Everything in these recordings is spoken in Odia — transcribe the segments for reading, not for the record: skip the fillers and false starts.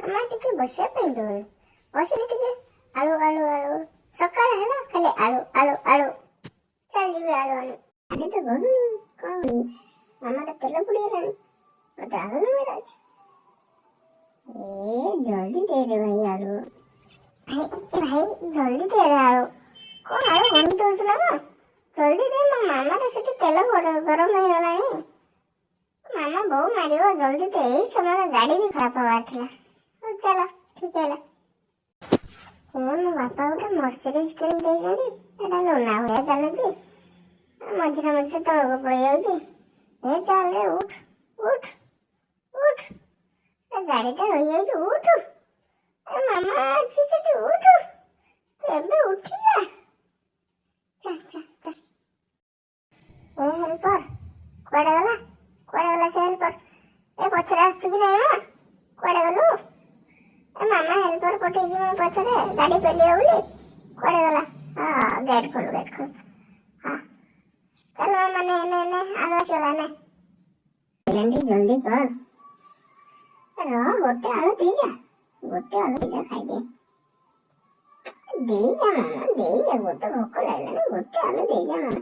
ମାମା ଟିକେ ବସିବା ପାଇଁ ଦଉନି। ବସିଲେ ଟିକେ ଆଳୁ, ଆଳୁ, ଆଳୁ। ସକାଳ ହେଲା, ଖାଲି ଆଳୁ, ଆଳୁ, ଆଳୁ। ଚାଲ ଯିବି ଆଳୁ ଆଣି। ଗାଡ଼ି ତ ଗଡୁନି, କଣ କରିବି? ମାମାର ତେଲ ପୋଡ଼ିଗଲାଣି, ମତେ ଆଳୁ ନେବାର ଅଛି। ଏ ଜଲ୍ଦି ଦେ ରେ ଭାଇ ଆଳୁ। ଭାଇ, ଏ ଭାଇ, ଜଲ୍ଦି ଦେ ରେ ଆଳୁ। କଣ ଆଳୁ ଗଣି ଦଉଛୁ ନା କଣ? ଜଲ୍ଦି ଦେ, ମୋ ମାମାର ସେଠି ତେଲ ଗରମ ହେଇଗଲାଣି। ମାମା ବୋଉ ମାରିବ, ଜଲ୍ଦି ଦେ। ଏଇ ସମୟରେ ଗାଡ଼ି ବି ଖରାପ ହବାର ଥିଲା। ହଉ ଚାଲ, ଠିକ ହେଲା। ଏ ମୋ ବାପା ଗୋଟେ ମର୍ସିଡିଜ କିଣି ଦେଇଛନ୍ତି। ଏଟା ଲୁନା ଭଳିଆ ଚାଲୁଛି, ମଝିରେ ମଝିରେ ତଳକୁ ପଳେଇ ଯାଉଛି। ଏ ଚାଲ ରେ, ଉଠ, ଉଠ, ଉଠ। ଏ ଗାଡ଼ିଟା ରହିଯାଉଛି, ଉଠ। ଏ ମାମା ଅଛି ସେଠି, ଉଠ। ତୁ ଏବେ ଉଠି ଯା। ଚା ଚା ଚା। ଏ ହେଲ୍ପର କୁଆଡ଼େ ଗଲା? କୁଆଡ଼େ ଗଲା ସେ ହେଲ୍ପର? ଏ ପଛରେ ଆସୁଛୁ କି ନାଇଁ ମା? କୁଆଡ଼େ ଗଲୁ? ଏ ମାମା ହେଲ୍ପର ପଠେଇଛି ମୋ ପଛରେ ଗାଡ଼ି ପେଲିବ ବୋଲି, କୁଆଡ଼େ ଗଲା? ହଁ, ଗେଟ୍ ଖୋଲ, ଗେଟ୍ ଖୋଲ। ହଁ, ଚାଲ ମାମା, ନେ ନେ ନେ, ଆଳୁ ଆସିଗଲା, ନେ। ଟିକେ ଜଲ୍ଦି କର। ରହ, ଗୋଟେ ଆଳୁ ଦେଇଯା, ଗୋଟେ ଆଳୁ ଦେଇଯା, ଖାଇଦେ। ଦେଇଯା ମାମା, ଦେଇଯା ଗୋଟେ, ଭୋକ ଲାଗିଲାଣି, ଗୋଟେ ଆଳୁ ଦେଇଯା ମାମା।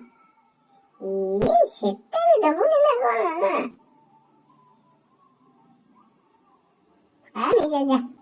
ଇଏ ସେଟା ବି ଦବୁନି ନା କଣ ମାମା? ହଁ, ନେଇଯା, ଯା।